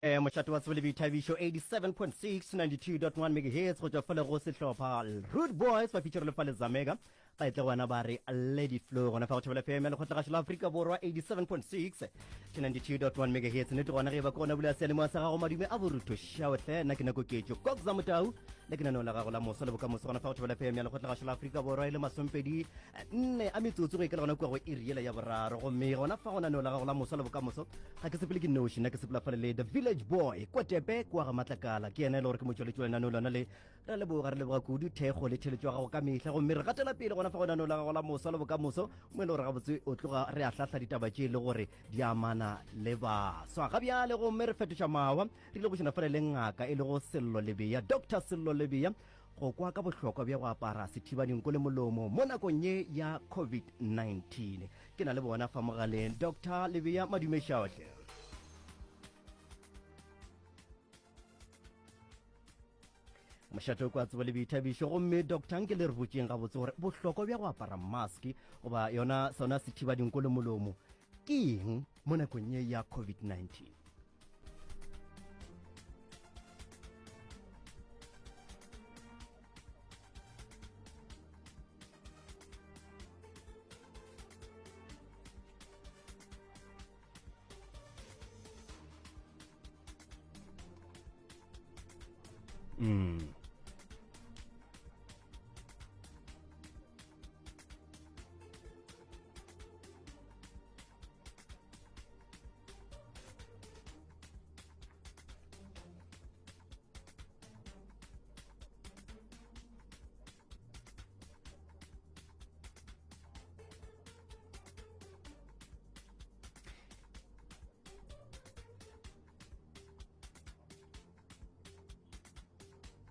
Eh, mošate wa tsebo le boithabišo 87.6 92.1 megahertz go tšwa fale go sehlopha Rude Boys ba feature le fale Zamega ba etle gona ba re Lady Flow gona fa go Thobela FM ya lekgotlagašo la Afrika Borwa 87.6 92.1 megahertz nnete gona ge ba ke gona bula seyalemoya sa gago madume a borutho šaohle nna ke nako ketšo Cox Motau le ke naneo la gago la moso le bokamoso gona fa go Thobela FM ya lekgotlagašo la Afrika Borwa e le masompedi nne a metsotso go ikela gona kua go iri yela ya boraro gomme gona fa go naneo la gago la moso le bokamoso ga ke sepele ke noši nna ke sepela fale le the village boy kwa tepe kwa ga matlakala ke yena e le gore ke motšweletši wa lenaneo lona le re leboga re leboga kudu thekgo le theletšo ya gago ka mehla gomme re gatela pele gona fa go naneo la gago la moso le bokamoso mo e le gore gabotse o tloga re ahlahla ditaba tše e le gore di amana le baswa ga bjale gomme re fetoša mawa re ile go šena fale le ngaka e lego sello lebeya dr sello lebeya Go kwa ka bohlokwa bja go apara sethibadinko le molomo mo nakong ye ya COVID-19. Ke na le bona fa mogaleng. Doctor Lebeya Madumešaohle. Mošate o kwa tsebo le boithabišo gomme doctor nke le re botšeng gabotse gore bohlokwa bja go apara mask goba yona sona sethibadinko le molomo ke eng mo nakong ye ya COVID-19? Mm.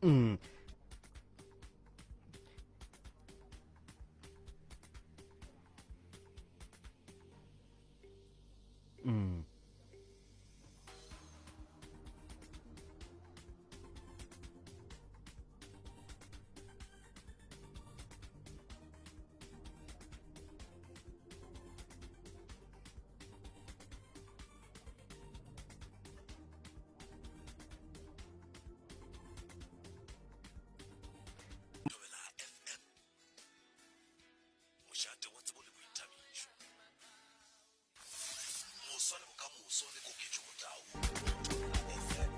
Mm. Mm. Thobela FM, mošate wa tsebo le boithabišo. Moswa le bokamoso le Koketšo Motau. Thobela FM.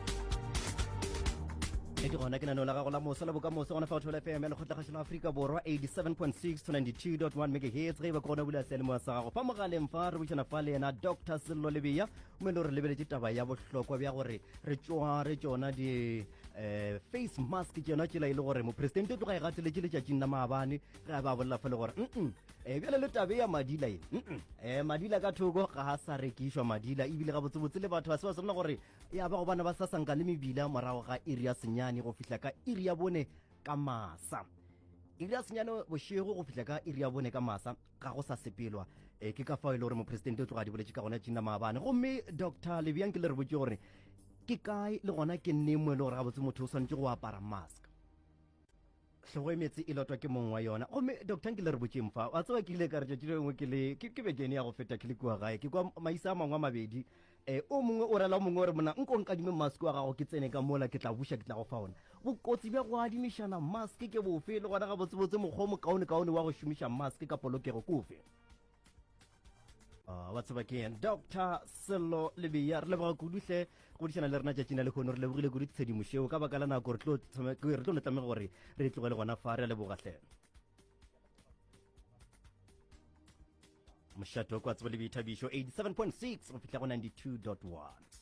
E ke gona ke naneo la gago la moso la bokamoso gona fa go Thobela FM ya lekgotlakgašo la Afrika Borwa 87.6 to 92.1 megahertz ge e ba ke gona bula seyalemoya sa gago fa mogaleng fa re bušana fa le yena Dr Sello Lebeya mo e le gore re lebeletše taba ya bohlokwa bja gore re tšware tšona di eh, face mask tšona tšela e le gore mopresidente o tloga e gateletše letšatšing la maabane ge a ba bolela fa le gore mm eh, bjale le tabe ya madila e mm eh, madila ka thoko ga a sa rekišwa madila ebile gabotsebotse le batho ba se ba swanela gore ya ba gobane ba sa sanka le mebila morago ga iri ya senyane go fihla ka iri ya bone ka masa iri ya senyane bošego go fihla ka iri ya bone ka masa ga go sa sepelwa e ke ka fao e le gore mopresidente o tloga di boletše ka gona tšina maabane gomme dr lebiang ke le re botse gore ke kae le gona ke neng mo e le gore gabotse motho o swanetše go apara mask hlogo e metse e lotwa ke mong wa yona gomme doctor nke le re botšeng fa wa tseba ke ile ka re tšatši le lengwe ke le ke bekene ya go feta ke le kua gae ke kwa maisa a mangwe a mabedi um o mongwe o rela o mongwe o re mona nko nkadime mask wa gago ke tsene ka mola ke tla buša ke tla go fa ona bokotsi bja go adimišana mask ke bofe le gona gabotsebotse mokgwa o mokaonekaone wa go šomiša mask ka polokego ke ofe Ah, wa tseba ke eng dr sello lebeya re leboga kudu hle go dišana le rena tšatšing la lehono re lebogile kudu tshedimošeo ka baka la nako re tlo re tlo tlamega gore re tlogele gona fa re a leboga hle mošato kwa tsebo le boithabišo 87.6 go fihla go 92.1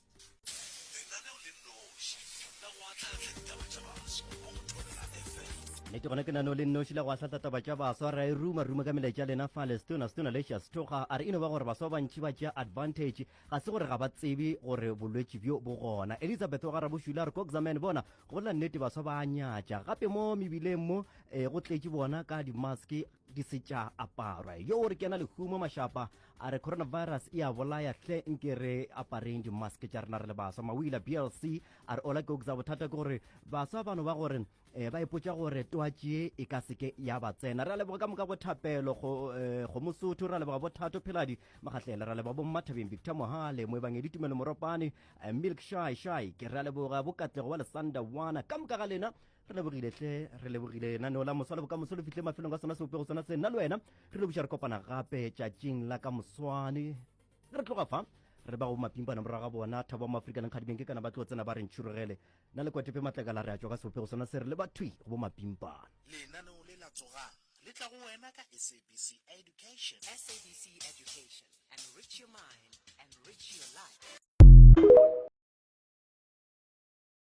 Lenaneo le nnoši la go ahlaahla ditaba tša baswa mo go Thobela FM. Nnete gona ke nano le nnoši la go ahlahla taba tša baswa re a e ruma ruma ka melaetša lena fale setona setona leša sethoga a re e no ba gore baswa ba bantši ba tšea advantage ga se gore ga ba tsebe gore bolwetši bjo bo gona Elizabeth wa ga Rabošula a re Kokzaman bona go bolela nnete baswa ba a nyatša gape mo mebileng mo eh, go tletše bona ka dimaske. di se tša aparwa. Yo o re kena lehumo mašapa a re coronavirus e a bolaya hle nke re apareng di-mask tša rena re le baswa. Mawila BLC a re ola ke okza bothata ke gore baswa bano ba gore eh, ba ipotša gore twatši ye e ka seke ya ba tsena. Re a leboga ka moka bo Thapelo go, eh, go Mosotho, re a leboga bo Thato Pheladi Magatlele, re a leboga bo Mmathabeng Victor Mohale, Moebangedi Tumelo Moropane, eh, Milk Shy Shy, ke re a leboga bo Katlego wa Lesanda Wana, ka moka ga lena Re lebogile hle, re lebogile lenaneo la moswa le bokamoso le fihle mafelong ka sona sebopego sona se. Nna le wena re lo buša re kopana gape tšatšing la ka moswane. Re tloga fa re ba go mapimpana morago ga bona Thabo wa Maafrika le Nkgadimeng ke kana ba tlo tsena ba re ntšhurugele. Nna le Kwatepe Matlakala re a tšwa ka sebopego sona se re le bathwi go bo mapimpana. Lenaneo le la Tsogang le tla go wena ka SABC Education. SABC Education, enrich your mind, enrich your life.